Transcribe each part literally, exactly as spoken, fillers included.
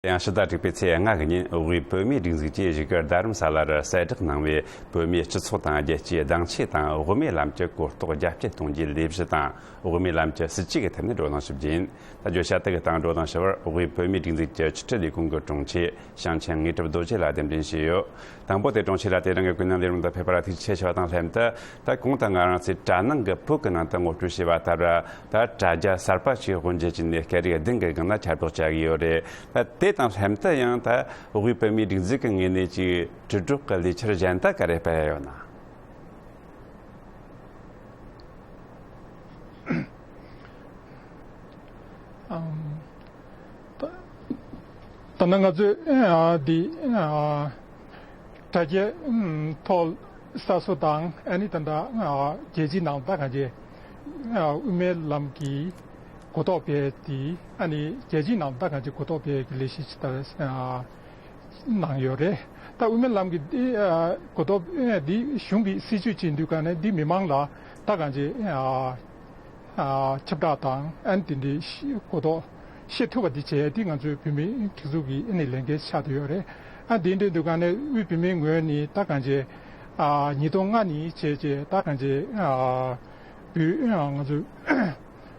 ཡང་ཕྱི་ཟླ་དྲུག་པའི་ཚེས་ལྔ་གི་ཉིན་དབུས་བོད་མིའི་སྒྲིག་འཛུགས་ཀྱིས་བཞུགས་སྒར་རྡ་རམ་ས་ལར་གསལ་བསྒྲགས་གནང་བའི་བོད་མིའི་སྤྱི་ཚོགས་དང་རྒྱལ་སྤྱིའི་སྡིངས་ཆ་དང་དབུ་མའི་ལམ་གྱི་གོ་རྟོགས་རྒྱ་སྐྱེད་གཏོང་རྒྱུའི་ལས་གཞི་དང་དབུ་མའི་ལམ་གྱི་སྲིད་བྱུས་ཀྱི་ཐད་ནས་བགྲོ་གླེང་ཞུ་རྒྱུ་ཡིན། ད་བརྗོད་བྱ་དེ་གི་སྟེང་བགྲོ་གླེང་ཞུ་བར་དབུས་བོད་མིའི་སྒྲིག་འཛུགས་ཀྱི་ཕྱི་དྲིལ་ལས་ཁུངས་ཀྱི་དྲུང་ཆེ་ཞང་ཆེན་དངོས་གྲུབ་རྡོ་རྗེ་ལགས་གདན་འདྲེན་བྱས་ཡོད། དང་པོ་དེ་དྲུང་ཆེ་ལགས་དེ་རིང་གི་ཀུན་གླེང་ལས་རིམ་དུ་ཕེབས་པར་ཐུགས་རྗེ་ཆེ་ཞུ་བ་དང་ལྷན་དུ། ད་གོང་དུ་ང་རང་ཚོས་དྲ་ནང་གི་བོད་ཀྱི་ནང་དུ་ངོ་སྤྲོད་བྱས་པ་ལྟར། ད་དྲ་རྒྱ་གསར་པ་ཞིག་དབུ་འབྱེད་བྱས་ནས་སྐད་རིགས་བདུན་གྱི་སྒང་ལ་ཁྱབ་བསྒྲགས་བྱ་གི་ཡོད་རེད། ད་དེ་དང་ལྷན་དུ་ཡང་ད་དབུས་བོད་མིའི་སྒྲིག་འཛུགས་ཀྱི་ངོས་ནས་ཅིག་དྲིལ་སྒྲོག་གི་ལས་འཆར་གཞན་དག་ག་རེ་སྤེལ་ཡོད་ན། ཨམ། ད་ད་ནང་ང་ཚོས་ཨ་འདི་ཨ་དྲ་རྒྱའི་ཨམ་ཐོག་གསར་བཟོ་དང་ཨ་ནི་ད་ལྟ་ཨ་རྒྱལ་སྤྱིའི་ནང་ད་གང་ཅི་ཨ་དབུ་མའི་ལམ་གྱི་གོ་རྟོགས་སྤེལ་ཏེ་ཨ་ནི་རྒྱལ་སྤྱིའི་ནང་ད་གང་ཅི་གོ་རྟོགས་སྤེལ་གྱི་ལས་གཞི་ཅིག་ད་ཨ་གནང་ཡོད་རེད། ད་དབུ་མའི་ལམ་གྱི་འདི་ཨ་གོ་རྟོགས་ཨ་འདི་གཞུང་གི་སྲིད་བྱུས་ཅིག་འདུག་ག་ནས་འདི་མི་མང་ལ་ད་གང་ཅི་ཨ་ཨ་ཁྱབ་བསྒྲགས་དང་ཨ་ནི་དེ་འདྲའི་ཤི་གོ་རྟོགས་ཤེས་ཐུབ་པ་འདི་བྱས་ཏེ་ང་ཚོའི་བོད་མིའི་སྒྲིག་འཛུགས་ཀྱི་ཨ་ནི་ལས་འགན་ཆགས་བསྡད་ཡོད་རེད། ཨ་འདི་འདྲའི་འདུག་ག་ནས་དབུས་བོད་མིའི་ངོས་ནས་ད་གང་ཅི་ཨ་ཉིས་སྟོང་ལྔ་ནས་བྱས་བྱས་ད་གང་ཅི་ཨ་བོད་ཨ་ང་ཚོའི་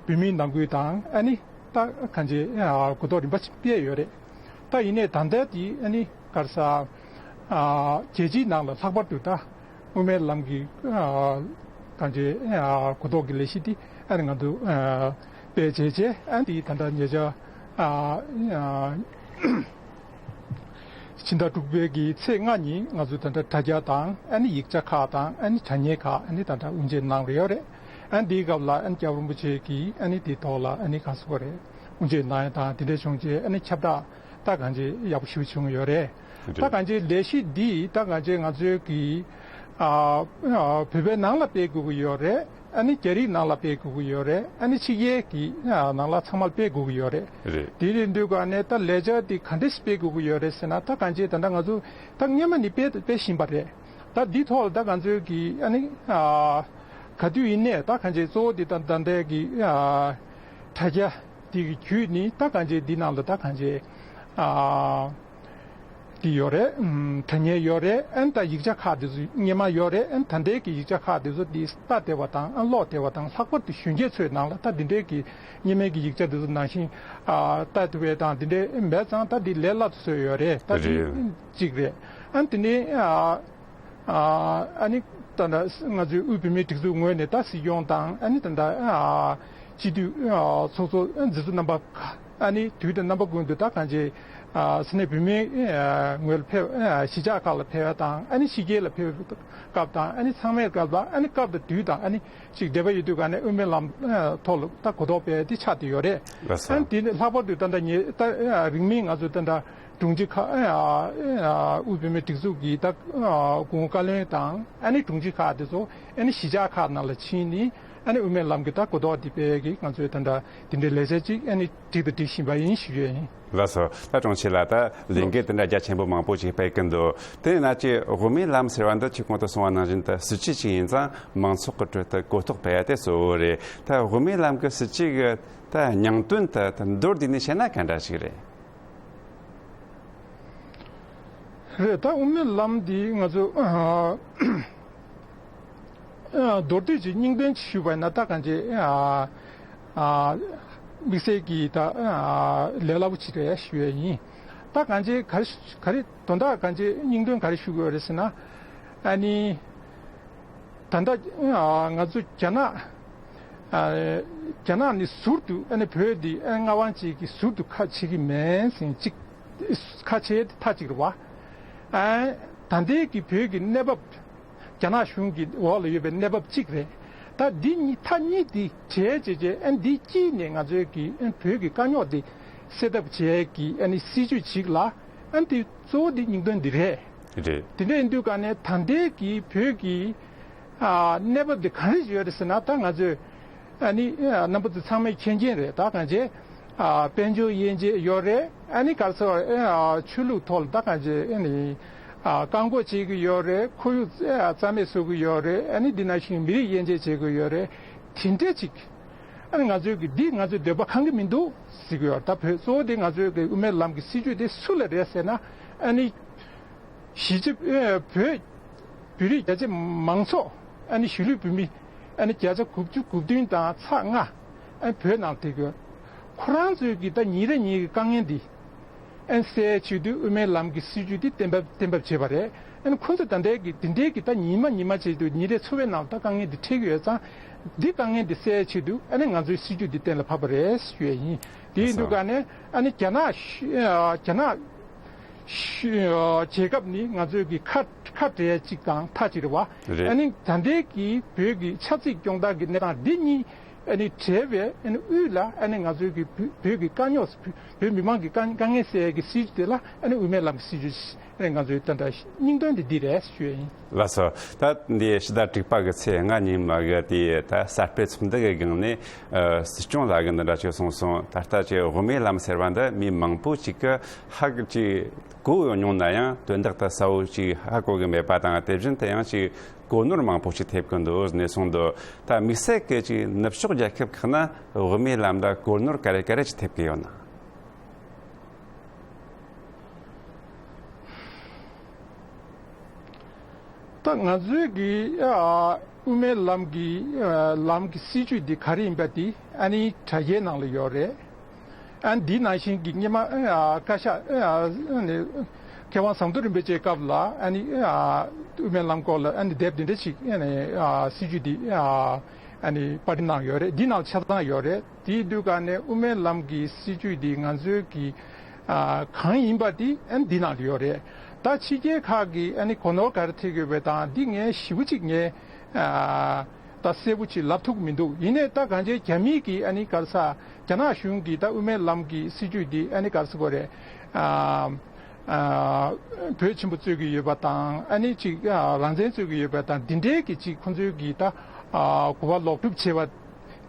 བོད་མིའི་ནང་ཁུལ་དང་ཨ་ནི་ད་གང་ཅི་ཨ་གོ་རྟོགས་རིམ་པ་ཅིག་སྤེལ་ཡོད་རེད། ད་ཡིན་ནའི་ད་ལྟ་དེ་ཨ་ནི་ག་རེ་ཟ། ཨ་རྒྱལ་སྤྱིའི་ནང་ལ་ལྷག་པར་དུ་ད་དབུ་མའི་ལམ་གྱི་ཨ་གང་ཅི་ཨ་གོ་རྟོགས་ཀྱི་ལས་གཞི་དེ་ཨ་ནི་ང་ཚོ་ཨ་སྤེལ་བྱས་བྱས་ཨ་ནི་དེ་ད་ལྟ་ཉེ་ཆར་ཨ་ཨ་ཕྱི་ཟླ་དྲུག་པའི་གི་ཚེས་ལྔ་ཉིན་ང་ཚོ་ད་ལྟ་དྲ་རྒྱ་དང་ཨ་ནི་ཡིག་ཆ་ཁག་དང་ཨ་ནི་དྲ་བརྙན་ཁག་ཨ་ནི་ད་ལྟ་དབུ་འབྱེད་གནང་རེ་ཡོད་རེད། ཨ་ནི་དེའི་སྐབས་ལ་ཨ་ནི་སྐྱབས་རིན་པོ་ཆེ་གིས་ཨ་ནི་དེའི་ཐོག་ལ་ཨ་ནི་ག་རེ་ཟེར་དགོས་རེད། དབུ་འབྱེད་གནང་ཡ་དང་དེ་འདྲ་བྱུང་རྗེས་ཨ་ནི་ཁྱབ་བསྒྲགས་ད་གང་ཅི་ཡག་པོ་ཞེ་པོ་བྱུང་ཡོད་རེད། ད་གང་ཅི་ལས་གཞི་འདི་ད་གང་ཅི་ང་ཚོའི་གི་ཨ་ཨ་བོད་པའི་ནང་ལ་སྤེལ་དགོས་ཀྱི་ཡོད་རེད། ཨ་ནི་རྒྱ་རིགས་ནང་ལ་སྤེལ་དགོས་ཀྱི་ཡོད་རེད། ཨ་ནི་ཕྱི་རྒྱལ་གྱི་ཨ་ནང་ལ་ཚང་མ་སྤེལ་དགོས་ཀྱི་ཡོད་རེད། རེད། དེ་རེད་འདུག་ག་ནས་ད་ལས་འཆར་འདི་ག་འདྲ་ཞིག་སྤེལ་དགོས་ཀྱི་ཡོད་རེད་ཟེར་ན་ད་གང་ཅི་ད་ལྟ་ང་ཚོ་ད་སྔོན་མ་ནས་སྤེལ་སྤེལ་བཞིན་པ་རེད། ད་འདི་ཐོག་ལ་ད་ང་ཚོའི་གི་ཨ་ནི་ཨ་ག་དུས་ཡིན་ནའི་ད་གང་ཅི་གཙོ་བོ་འདི་ད་ད་ལྟའི་གི་ཨ་དྲ་རྒྱ་དེ་གི་བརྒྱུད་ནས་ད་གང་ཅི་འདི་ནང་ལ་ད་གང་ཅི་ཨ་འདི་ཡོད་རེད། ཨམ་དྲ་བརྙན་ཡོད་རེད། ཨན་ད་ཡིག་ཆ་ཁག་དེ་ཚོ་སྔོན་མ་ཡོད་རེད། ཨན་ད་ལྟའི་གི་ཡིག་ཆ་ཁག་དེ་ཚོ་འདི་ལྟ་བདེ་བ་དང་ཨན་ཀློག་བདེ་བ་དང་ལྷག་པར་དུ་གཞོན་སྐྱེས་ཚོའི་ནང་ལ་ད་འདི་འདྲའི་གི་སྔོན་མའི་གི་ཡིག་ཆ་དེ་ཚོ་ནང་བཞིན་ཨ་ལྟ་ཐུབ་པའི་དང་འདི་འདྲའི་མེད་ཙང་ད་འདི་ལས་སླ་པོ་བཟོས་ཡོད་རེད། ད་འདི་རེད། གཅིག་རེད། ཨན་དེ་ནས་ཨ། ཨ་ནི་ད་ལྟ་ང་ཚོའི་དབུས་བོད་མིའི་སྒྲིག་འཛུགས་ངོས་ནས་ད་སྲིད་སྐྱོང་དང་ཨ་ནི་ད་ལྟ་སྤྱི་འཐུས་ཚོགས་གཙོ་འཛིན་གཙོ་རྣམ་པ་ཨ་ནི་དུས་དང་རྣམ་པ་ཀུན་ཏུ་ད་གང་ཅི་ས་གནས་བོད་མིའི་ངོས་ལ་ཕེབས་གཞིས་ཆགས་ཁག་ལ་ཕེབས་པ་དང་ཨ་ནི་ཕྱི་རྒྱལ་ལ་ཕེབས་སྐབས་དང་ཨ་ནི་ཚང་མའི་སྐབས་ལ་ཨ་ནི་སྐབས་དང་དུས་དང་ཨ་ནི་ཅིག་འབྲེལ་བ་ཡོད་དུས་ག་ནས་དབུ་མའི་ལམ་ཐོག་ལ་ད་གོ་རྟོགས་སྤེལ་ཏེ་ཆགས་བསྡད་ཡོད་རེད། ལགས་སོ། ཨ་ནི་དེ་ནི་ལྷག་པར་དུ་ད་ལྟ་ཉེ་ད་རིང་མིན་ང་ཚོ་ད་ལྟ། དྲུང་ཆེ་ཁག་ཨ་ཨ་དབུས་བོད་མིའི་སྒྲིག་འཛུགས་ཀྱི་ད་ཨ་གོང་བཀའ་བློན་དང་ཨ་ནི་དྲུང་ཆེ་ཁག་དེ་ཚོ་ཨ་ནི་གཞིས་ཆགས་ཁག་ནང་ལ་ཕྱིན་ནས་ཨ་ནི་དབུ་མའི་ལམ་གྱི་ད་གོ་རྟོགས་དེ་སྤེལ་གྱི་ང་ཚོས་ད་ལྟ་དེ་འདྲའི་ལས་འཆར་ཅིག་ཨ་ནི་སྒྲིག་དང་སྒྲིག་བཞིན་པ་ཡིན་ཞུ་ཡས་ཡིན། ལགས་སོ། ད་དྲུང་ཆེ་ལགས་ད་ལས་འགུལ་དེ་འདྲ་རྒྱ་ཆེན་པོ་མང་པོ་ཞིག་སྤེལ་གི་འདུག་དེ་ཡིན་ན་ཅིག་དབུ་མའི་ལམ་ཟེར་བ་འདི་ཁྱེད་གོང་དུ་གསུངས་པ་ནང་བཞིན་དུ་སྲིད་བྱུས་ཅིག་ཡིན་ཙང་མང་ཚོགས་ཀྱི་ཁྲོད་དུ་གོ་རྟོགས་སྤེལ་ཡ་དེ་གཙོ་བོ་རེད། ད་དབུ་མའི་ལམ་གྱི་སྲིད་བྱུས་ཀྱི་ད་སྙིང་དོན་དེ་ད་མདོར་བསྡུས་ནས་བཤད་ན་ག་འདྲ་ཞིག་རེད། རེད། ད་དབུ་མའི་ལམ་འདི་ང་ཚོ་ཨ་ཨ་མདོར་བསྡུས་ཀྱི་སྙིང་དོན་ཞུས་པ་ཡིན་ན་ད་གང་ཅི་ཨ་ཨ་དམིགས་བསལ་གྱི་ད་ཨ་ལས་སླ་པོ་ཅིག་རེད་ཞུ་ཡས་ཡིན། ད་གང་ཅི་ག་རེ་ག་རེ་དོན་དག་གང་ཅི་སྙིང་དོན་ག་རེ་ཞུ་དགོས་རེད་ཟེར་ན་ཨ་ནི། ད་ལྟ་ང་ཚོ་རྒྱ་ནག་རྒྱ་ནག་ནི་ཟུར་དུ་ཨ་ནི་བོད་འདི་མངའ་དབང་ཅིག་གི་ཟུར་དུ་ཁ་ཕྱེ་གི་མིན་ཟེར་གཅིག་ཁ་ཕྱེ་མཐའ་གཅིག་རེད་བ། ད་ལྟའི་གི་བོད་ཀྱི་གནས་བབ་རྒྱ་ནག་གཞུང་གི་འོག་ལ་ཡོད་པའི་གནས་བབ་གཅིག་རེད། ད་འདི་གཉིས་མཐའ་གཉིས་འདི་བྲལ་བྱས་བྱས་ཨ་འདི་དཀྱིལ་ནས་ང་ཚོའི་གི་བོད་ཀྱི་དཀའ་རྙོག་འདི་སེལ་ཐབས་བྱས་ཀྱི་ཨ་ནི་སྲིད་བྱུས་ཅིག་ལ་ཨ་འདི་གཙོ་བོ་འདི་སྙིང་དོན་འདི་རེད། རེད། དེ་འདྲ་ཡིན་དུས་ག་ནས་ད་ལྟའི་གི་བོད་ཀྱི་ཨ་གནས་བབ་འདི་ག་རེ་ཡོད་རེད་ཟེར་ན་ད་ང་ཚོས་ཨ་ནི་ཨ་རྣམ་པ་ཚོ་ཚང་མས་མཁྱེན་མཁྱེན་རེད། ད་གང་ཅི་ཨ་དཔལ་འབྱོར་དབྱེ་འབྱེད་ཡོད་རེད། ཨ་ནི་ག་རེ་ཟེར་བ་ཨ་ཆོས་ལུགས་ཐོག་ལ་ད་གང་ཅི་ཨ་ནི་ཨ་བཀག་འགོག་བྱེད་ཀྱི་ཡོད་རེད། ཁོར་ཡུག་ཨ་རྩ་མེད་བཟོ་གི་ཡོད་རེད། ཨ་ནི་འདི་ནང་བཞིན་མི་རིགས་དབྱེ་འབྱེད་བྱེད་ཀྱི་ཡོད་རེད། དེ་འདྲ་ཅིག་ཨ་ནི་ང་ཚོའི་གི་འདི་ང་ཚོའི་འདོད་པ་ཁེངས་ཀྱི་མི་འདུག་ཟེར་གྱི་ཡོད། ད་བོད་གཙོ་བོ་དེ་ང་ཚོའི་གི་དབུ་མའི་ལམ་གྱི་སྲིད་བྱུས་དེ་སུ་ལ་རེད་ཟེར་ན། ཨ་ནི་གཞིས་བྱེས་ཨ་བོད་བོད་རིགས་རྒྱ་ཆེ་མང་ཚོགས། ཨ་ནི་གཞིས་ལུས་བོད་མི་ཨ་ནི་བརྒྱ་ཆ་དགུ་བཅུ་གོ་བདུན་དང་ཚེག་ལྔ་ཨ་ནི་བོད་ནང་བསྡད་ཀྱི་ཡོད། ཁོ་རང་ཚོའི་གི་ད་ཉིན་རེ་ཉིན་གྱི་དཀའ་ངལ་འདི་ཨ་ནི་སེལ་ཡའི་ཆེད་དུ་དབུ་མའི་ལམ་གྱི་སྲིད་བྱུས་འདི་གཏན་འབེབས་གཏན་འབེབས་བྱས་པ་རེད། ཨ་ནི་ཁོ་ཚོ་ད་ལྟའི་གི་འདི་འདྲའི་གི་ད་ཉི་མ་ཉི་མ་བྱེད་དུས་ཉིན་རེ་འཚོ་བའི་ནང་ད་དཀའ་ངལ་འདི་འཕྲད་ཀྱི་ཡོད་ཙང་། འདི་དཀའ་ངལ་འདི་སེལ་ཡའི་ཆེད་དུ་ཨ་ནི་ང་ཚོའི་སྲིད་བྱུས་འདི་གཏན་ལ་ཕབ་པ་རེད་ཞུ་ཡས་ཡིན། དེ་ཡིན་དུས་ག་ནས་ཨ་ནི་རྒྱ་ནག་ཤུ་ཨ་རྒྱ་ནག་ཤུ་ཨ་རྒྱལ་ཁབ་ནི་ང་ཚོའི་གི་ཁ་ཁ་བྲལ་ཡས་གཅིག་དང་མཐའ་གཅིག་རེད་བ། རེད། ཨ་ནི་ད་ལྟའི་གི་བོད་ཀྱི་ཆབ་སྲིད་སྐྱོང་སྟངས་ཀྱི་གནས་སྟངས་འདི་གཉིས་ཨ་ནི་བྲལ་བའི་ཨ་ནི་དབུས་ལ་ཨ་ནི་ང་ཚོའི་གི་བོད་བོད་ཀྱི་དཀའ་རྙོག་བོད་མི་མང་གི་དཀའ་དཀའ་ངལ་སེལ་ཡས་ཀྱི་སྲིད་བྱུས་དེ་ལ་ཨ་ནི་དབུ་མའི་ལམ་གྱི་སྲིད་བྱུས། ཨ་ནི་ང་ཚོའི་ད་ལྟ་སྙིང་དོན་དེ་འདི་རེད་ཞུ་ཡས་ཡིན། ལགས་སོ། ད་འདི་ཕྱི་ཟླ་དྲུག་པ་གི་ཚེས་ལྔ་ཉིན་མ་གི་དེ་ད་གསར་སྤེལ་ཚོགས་འདུ་གི་སྒང་ནས་ཨ་སྲིད་སྐྱོང་ལགས་ཀྱིས་འདི་འདྲ་ཅིག་གསུངས་སོང་། ད་ལྟ་ཅིག་དབུ་མའི་ལམ་ཟེར་བ་འདི་མི་མང་པོ་ཅིག་གིས་ཧ་གི་ཅིག་གོ་ཡོང་མྱོང་ན་ཡང་དོན་དག་ད་གསལ་བོ་ཅིག་ཧ་གོ་གི་མེད་པ་དང་། དེ་བཞིན་དུ་ཡང་ཅིག་གོ་ནོར་མང་པོ་ཅིག་ཐེབས་ཀྱི་འདུག་ནས་གསུངས་འདུག། ད་དམིགས་བསལ་གྱི་ཅིག་ནུབ་ཕྱོགས་རྒྱལ་ཁབ་ཁག་ན་དབུ་མའི་ལམ་ལ་གོ་ནོར་ག་རེ་ག་རེ་ཅིག་ཐེབས་ཀྱི་ཡོད་ན། ད་ང་ཚོའི་གི་ཨ་དབུ་མའི་ལམ་གྱི་ཨ་ལམ་གྱི་སྲིད་བྱུས་འདི་ག་རེ་ཡིན་པ་འདི་ཨ་ནི་དྲ་རྒྱའི་ནང་ལ་ཡོད་རེད། ཨ་ནི་འདི་ནང་བཞིན་གྱི་སྔོན་མ་ཨ་བཀའ་ཤག་ཨ་ནི་མཁས་དབང་ཟམ་གདོང་རིན་པོ་ཆེའི་སྐབས་ལ་ཨ་ནི་ཨ་དབུ་མའི་ལམ་སྐོར་ལ་ཨ་ནི་དེབ་འདི་འདྲ་ཞིག་ཨ་ནི་ཨ་སྲིད་བྱུས་འདི་ཨ་ཨ་ནི་པར་སྐྲུན་གནང་ཡོད་རེད། འདི་ནང་ཆ་ཚང་ཡོད་རེད། དེའི་དུས་ག་ནས་དབུ་མའི་ལམ་གྱི་སྲིད་བྱུས་འདི་ང་ཚོའི་གི་ཨ་གང་ཡིན་པ་འདི་ཨ་ནི་འདི་ནང་ལ་ཡོད་རེད། ད་ཕྱི་རྒྱལ་ཁག་གི་ཨ་ནི་གོ་ནོར་ག་རེ་ཐེབས་ཡོད་པ་དང་འདི་ངས་ཞིབ་པོ་ཅིག་ངས་ཨ་ད་གསལ་པོ་ཅིག་ལབ་ཐུབ་ཀྱི་མི་འདུག། ཡིན་ནའི་ད་གང་ཅི་རྒྱ་མི་གི་ཨ་ནི་ག་རེ་ཟ་རྒྱ་ནག་གཞུང་གི་ད་དབུ་མའི་ལམ་གྱི་སྲིད་བྱུས་འདི་ཨ་ནི་ག་རེ་ཟེར་དགོས་རེད། ཨ་ཨ་བོད་ཆེན་པོ་རྩོད་ཀྱི་ཡོད་པ་དང་ཨ་ནི་ཅིག་ཨ་རང་བཙན་རྩོད་ཀྱི་ཡོད་པ་དང་འདི་འདྲའི་གི་ཅིག་ཁོང་ཚོའི་གི་ད་ཨ་གོ་བ་ལོག་སྒྲུབ་བྱས་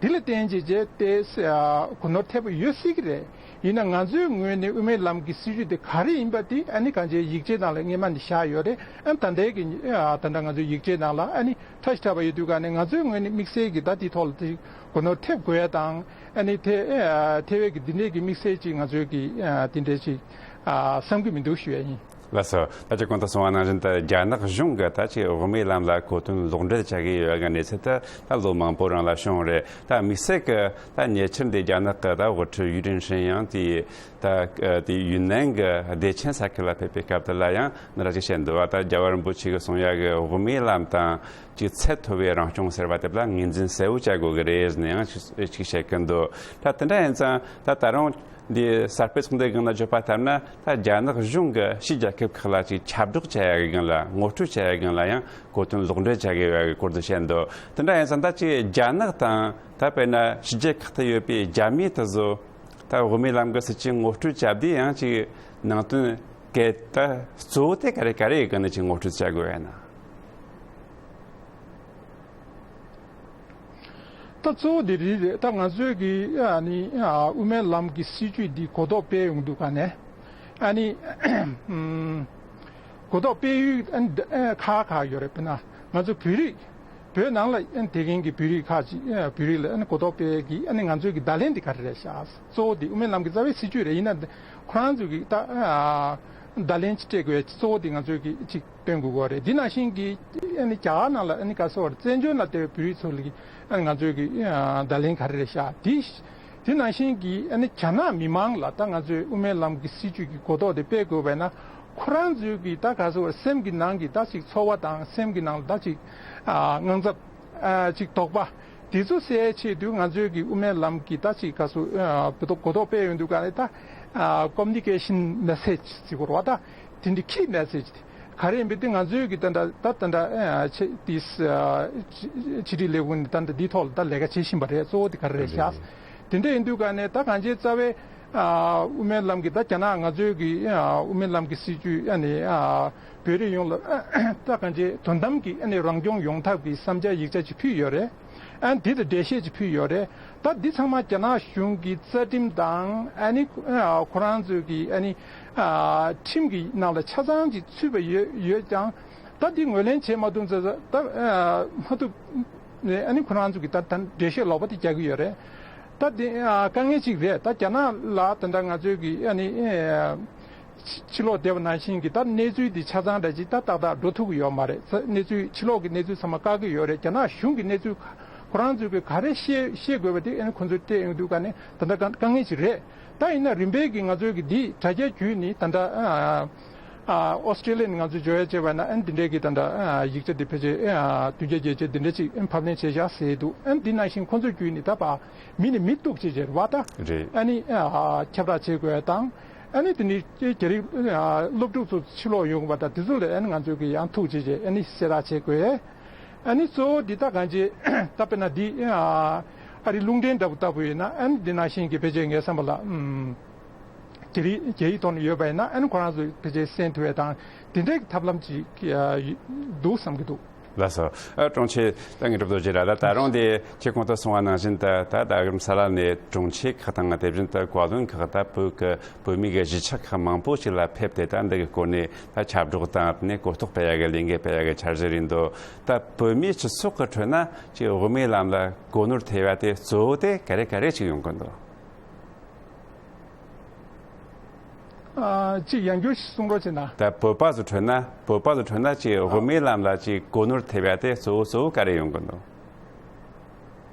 པ། དེ་ལ་བརྟེན་བྱས་བྱས་ཏེ་ཨ་གོ་ནོར་ཐེབས་པ་ཡོད་སྲིད་ཀྱི་རེད། ཡིན་ན་ང་ཚོའི་ངོས་ནས་དབུ་མའི་ལམ་གྱི་སྲིད་བྱུས་དེ་ག་རེ་ཡིན་པ་དེ་ཨ་ནི་གང་ཅིའི་ཡིག་ཆའི་ནང་ལ་སྔོན་མ་ནས་བཞག་ཡོད་རེད། ཨ་ནི་ད་ལྟའི་གི་ཨ་ད་ལྟ་ང་ཚོའི་ཡིག་ཆའི་ནང་ལ་ཨ་ནི་ཁྲ་ཞིག་ཁྲ་བ་ཡོད་དུས་ག་ནས་ང་ཚོའི་ངོས་ནས་དམིགས་བསལ་གྱི་ད་དེའི་ཐོག་ལ་དེ་གོ་ནོར་ཐེབས་དགོས་ཡ་དང་ཨ་ནི་དེ་ཨ་ཐེ་བའི་གི་འདི་འདྲའི་གི་དམིགས་བསལ་ཅིག་ང་ཚོའི་གི་ཨ་དེ་འདྲའི་ཅིག་ཨ་བསམ་གི་མི་འདུག་ཞུ་ཡ་ཡིན། ལགས་སོ། ད་ཅི་གོང་དུ་གསུངས་པ་ནང་བཞིན་དུ་རྒྱ་ནག་གཞུང་གིས་ད་ཅི་དབུ་མའི་ལམ་ལ་གོ་དོན་ལོག་འགྲེལ་བྱ་གི་ཡོད་པའི་གནས་ཚུལ་དེ་ད་ལོ་མང་པོ་རིང་ལ་བྱུང་རེད། ད་དམིགས་བསལ་གྱི་ད་ཉེ་ཆར་འདི་རྒྱ་ནག་གི་ད་དབུ་ཁྲིད་ཡུས་ཀྲིན་ཧྲེན་ཡང་དེ་ད་དེ་ཡུན་ནན་གྱི་བདེ་ཆེན་ས་ཁུལ་ལ་ཕེབས་པའི་སྐབས་དེ་ལ་ཡང་འདི་འདྲ་ཅིག་བཤད་འདུག་པ། ད་རྒྱལ་བ་རིན་པོ་ཆེ་གིས་གསུང་ཡ་གི་དབུ་མའི་ལམ་དང་ཅིག་ཚད་མཐོ་བའི་རང་སྐྱོང་ཟེར་བ་དེ་ལ་ངོས་འཛིན་གསལ་བོ་བྱ་དགོས་ཀྱི་རེད་ཟེར་ནས་ཡང་ཅིག་བཤད་ཀྱི་འདུག། ད་དེ་འདྲ་ཡིན་ཙང་ད་ད་རུང་འདི་གསར་སྤེལ་ཚོགས་འདུའི་སྒང་ལ་བརྗོད་པ་ལྟར་ན། ད་རྒྱ་ནག་གཞུང་གིས་ཕྱིའི་རྒྱལ་ཁབ་ཁག་ལ་ཅིག་ཁྱབ་བསྒྲགས་བྱ་ཡ་གི་སྒང་ལ་ངོ་སྤྲོད་བྱ་ཡ་གི་སྒང་ལ་ཡང་གོ་དོན་ལོག་འགྲེལ་བྱ་དགོས་པའི་སྐོར་དུ་བཤད་འདུག། དེ་འདྲ་ཡིན་ཙང་ད་ཅིག་རྒྱ་ནག་དང་ད་དཔེར་ན་ཕྱི་རྒྱལ་ཁག་ཏུ་ཡོད་པའི་རྒྱ་མི་དེ་ཚོ་ད་དབུ་མའི་ལམ་གི་སྲིད་བྱུས་ངོ་སྤྲོད་བྱ་དུས་ཡང་ཅིག་ནང་དོན་གལ་ད་གཙོ་བོ་དེ་ག་རེ་ག་རེ་ཡི་སྒང་ནས་ཅིག་ངོ་སྤྲོད་བྱ་དགོས་ཡ་ན། ད་གཙོ་བོ་དེ་རེད་རེད། ད་ང་ཚོའི་གི་ཨ་ནི་ཨ་དབུ་མའི་ལམ་གྱི་སྲིད་བྱུས་འདི་གོ་རྟོགས་སྤེལ་ཡོང་དུས་ག་ནས་ཨ་ནི་ཨམ་གོ་རྟོགས་སྤེལ་ཡུལ་ཨ་ནི་ཨ་ཁག་ཁག་ཡོད་རེད། དཔེར་ན་ང་ཚོ་བོད་རིགས་བོད་ནང་ལ་ཨ་ནི་བསྡད་མཁན་གྱི་བོད་རིགས་ཁག་ཅིག་ཨ་བོད་རིགས་ལ་ཨ་ནི་གོ་རྟོགས་སྤེལ་གྱི་ཨ་ནི་ང་ཚོའི་གི་བརྡ་ལན་འདི་ག་རེ་རེད་ཤག། གཙོ་བོ་འདི་དབུ་མའི་ལམ་གྱི་རྩ་བའི་སྲིད་བྱུས་རེད། ཡིན་ན་ཁོ་རང་ཚོའི་གི་ད་ཨ་བརྡ་ལན་ཅིག་སྤྲད་དགོས་གཙོ་བོ་འདི་ང་ཚོའི་གི་ཅིག་སྟོན་དགོས་ཀྱི་རེད། འདི་ནང་བཞིན་གྱི་ཨ་ནི་རྒྱ་གར་ནང་ལ་ཨ་ནི་ག་རེ་ཟེར་བ་རེད། བཙན་བྱོལ་ནང་བསྡད་པའི་བོད་རིགས་ཚོ་ལ་གི་ཨ་ནི་ང་ཚོའི་གི་ཨ་བརྡ་ལན་ག་རེ་རེད་ཤག། འདི་འདི་ནང་བཞིན་གྱི་ཨ་ནི་རྒྱ་ནག་མི་མང་ལ་ད་ང་ཚོའི་དབུ་མའི་ལམ་གྱི་སྲིད་བྱུས་ཀྱི་གོ་རྟོགས་དེ་སྤེལ་དགོས་པས་ན། ཁོ་རང་ཚོའི་གི་ད་ག་རེ་ཟེར་བ་རེད། སེམས་ཀྱི་ནང་གི་ད་ཅིག་ཚོར་བ་དང་སེམས་ཀྱི་ནང་ལ་ད་ཅིག་ཨ་དངངས་འཚབ་ཨ་ཅིག་དོགས་པ་དེ་ཚོ་སེལ་ཆེད་དུ་ང་ཚོའི་གི་དབུ་མའི་ལམ་གྱི་ད་ཅིག་ག་རེ་ཟེར་ཨ་གོ་རྟོགས་གོ་རྟོགས་སྤེལ་ཡོང་དུས་ག་ནས་ད་ཨ་ཀོ་མུ་ནི་ཀེ་ཤན་མེ་སེ་ཇི་ཟེར་དགོས་རེད་བ། ད་དེ་འདྲའི་ཁི་མེ་སེ་ཇི་དེ་ག་རེ་ཡིན་པ་དེ་ང་ཚོའི་གི་ད་ད་ད་ད་ཨ་ཆེ་དེ་ཨ་ཕྱི་དྲིལ་ལས་ཁུངས་ནས་ད་ད་འདིའི་ཐོག་ལ་ད་ལས་ཀ་བྱེད་བཞིན་པ་རེད། གཙོ་བོ་དེ་ག་རེ་རེད་ཤག། དེ་འདྲ་ཡིན་དུས་ག་ནས་ད་གང་ཅིའི་རྩ་བའི་ཨ་དབུ་མའི་ལམ་གྱི་ད་རྒྱ་ནག་ང་ཚོའི་གི་ཨ་དབུ་མའི་ལམ་གྱི་སྲིད་བྱུས་ཨ་ནི་ཨ་བོད་རིགས་ཡོངས་ལ་ད་གང་ཅི་དོན་དམ་གྱི་ཨ་ནི་རང་སྐྱོང་ཡོང་ཐབས་ཀྱི་བསམ་འཆར་ཡིག་ཆ་ཅིག་ཕུལ་ཡོད་རེད། ཨ་ནི་འདི་ལ་འགྲེལ་བཤད་ཅིག་ཕུལ་ཡོད་རེད། ད་འདི་ཚང་མ་རྒྱ་ནག་གཞུང་གི་རྩ་ཁྲིམས་དང་ཨ་ནི་ཨ་ཁོ་རང་ཚོའི་གི་ཨ་ནི་ཨ་ཁྲིམས་ཀྱི་ནང་ལ་ཆ་ཚང་ཅིག་ཚུད་པ་ཡོད་ཡོད་ཀྱང་། ད་འདི་ངོས་ལེན་བྱེད་མ་ཐུབ་ཙང་ད་ཨ་མ་ཐུབ་ནས་ཨ་ནི་ཁོ་རང་ཚོ་གི་ད་ད་འགྲེལ་བཤད་ལོག་པ་དེ་རྒྱག་གི་ཡོད་རེད། ད་དེ་ཨ་དཀའ་ངལ་ཅིག་རེད། ད་རྒྱ་ནག་ལ་ད་ལྟ་ང་ཚོའི་གི་ཨ་ནི་ཨེ་ཕྱི་ཕྱི་ལོགས་བསྡད་པ་ནང་བཞིན་གྱི་ད་གནས་ཚུལ་འདི་ཆ་ཚང་འདྲ་ཅིག་ད་ཏག་ཏག་འགྲོ་ཐུབ་ཀྱི་ཡོད་མ་རེད། ས་གནས་ཚུལ་ཕྱི་ལོགས་ཀྱི་གནས་ཚུལ་ཚང་མ་བཀག་གི་ཡོད་རེད། རྒྱ་ནག་གཞུང་གི་གནས་ཚུལ་ཁོ་རང་ཚོས་གི་ག་རེ་ཤེས་ཤེས་དགོས་པ་དེ་ཨ་ནི་ཁོ་ཚོས་སྤྲད་ཡོང་དུས་ག་ནས་ད་ལྟ་དཀའ་དཀའ་ངལ་ཅིག་རེད། ད་ཡིན་ན་རིམ་པས་ཀྱི་ང་ཚོའི་གི་འདི་དྲ་རྒྱ་བརྒྱུད་ནས་ད་ལྟ་ཨ་ཨ་ཨོ་སི་ཀྲི་ལི་ཡ་ནས་ང་ཚོས་འབྱོར་ཡ་བྱས་པ་ན་ཨ་ནི་འདི་འདྲའི་གི་ད་ལྟ་ཨ་ཡིག་ཆ་འདི་ཕལ་ཆེར་ཨ་བདུན་བརྒྱ་བརྒྱད་བརྒྱ་འདི་འདྲ་ཅིག་ཨ་ཕབ་ལེན་བྱས་བཞག་ཟེར་འདུག་ཨ་ནི་འདི་ནང་བཞིན་ཁོ་ཚོ་བརྒྱུད་ནས་ད་ཕར་མི་ནས་མི་གཏུག་བྱས་བྱས་རེད་བ་ད། རེད། ཨ་ནི་ཨ་ཁྱབ་བསྒྲགས་བྱེད་དགོས་ཡ་དང་། ཨ་ནི་དེ་ནི་རྒྱ་རིགས་ཨ་སློབ་ཕྲུག་ཚོ་ཕྱི་ལོགས་ཡོང་བ་དང་དེ་ཚོ་ལ་ཨ་ནི་ང་ཚོས་གི་ཡང་ཐུག་བྱས་བྱས་ཨ་ནི་གསལ་བསྒྲགས་བྱེད་དགོས། ཨ་ནི་གཙོ་བོ་འདི་ད་གང་ཅི་ད་དཔེར་ན་འདི་ཨ་ཨ་རི་རླུང་འཕྲིན་འདྲ་པོ་ལྟ་བུ་ཡིན་ན་ཨ་ནི་འདི་ནང་བཞིན་གྱི་ཕལ་ཆེར་ངའི་བསམ་པ་ལ་ཨུམ་རྒྱ་རིགས་རྒྱ་ཡིག་ཐོག་ནས་ཡོད་པ་ཡིན་ན་ཨ་ནི་ཁོ་རང་ཚོས་ཕལ་ཆེར་གསན་ཐུབ་པའི་དང་དེ་འདྲའི་ཐབས་ལམ་ཅིག་ཨ་འདུག་བསམ་གྱི་འདུག་ལགས་སོ། ཨ་དྲུང་ཆེ་ད་ངས་གྲུབ་ཐོབ་རྗེ་ར་ད་ད་རུང་དེ་ཁྱེད་གོང་དུ་གསུངས་པ་ནང་བཞིན་ད་ད་ད་རུང་ས་ལ་ནས་དྲུང་ཆེ་ཁག་དང་དེ་བཞིན་དུ་བཀའ་བློན་ཁག་ད་བོད་ཀྱི་བོད་མི་གི་གཞིས་ཆགས་ཁག་མང་པོ་ཞིག་ལ་ཕེབས་ཏེ་ད་འདི་གི་སྐོར་ནས་ད་ཁྱབ་བསྒྲགས་དང་ནས་གོ་རྟོགས་སྤེལ་ཡ་གི་ལས་འགུལ་སྤེལ་ཡ་གི་འཆར་གཞི་རེད་འདུག་ད་བོད་མིའི་སྤྱི་ཚོགས་ཀྱི་ཁྲོད་ན་ཅིག་དབུ་མའི་ལམ་ལ་གོ་ནོར་ཐེབས་ཡ་དེ་གཙོ་བོ་དེ་ག་རེ་ག་རེ་ཅིག་ཡོང་གི་འདུག་ཨ་ཅིག་ཡང་བསྐྱར་ཞིག་གསུང་རོགས་བྱེད་ན། ད་བོད་པ་ཚོ་ཁྲོད་ན་བོད་པ་ཚོ་ཁྲོད་ན་ཅིག་དབུ་མའི་ལམ་ལ་ཅིག་གོ་ནོར་ཐེབས་ཡ་དེ་གཙོ་བོ་གཙོ་བོ་ག་རེ་ཡོང་གི་འདུག་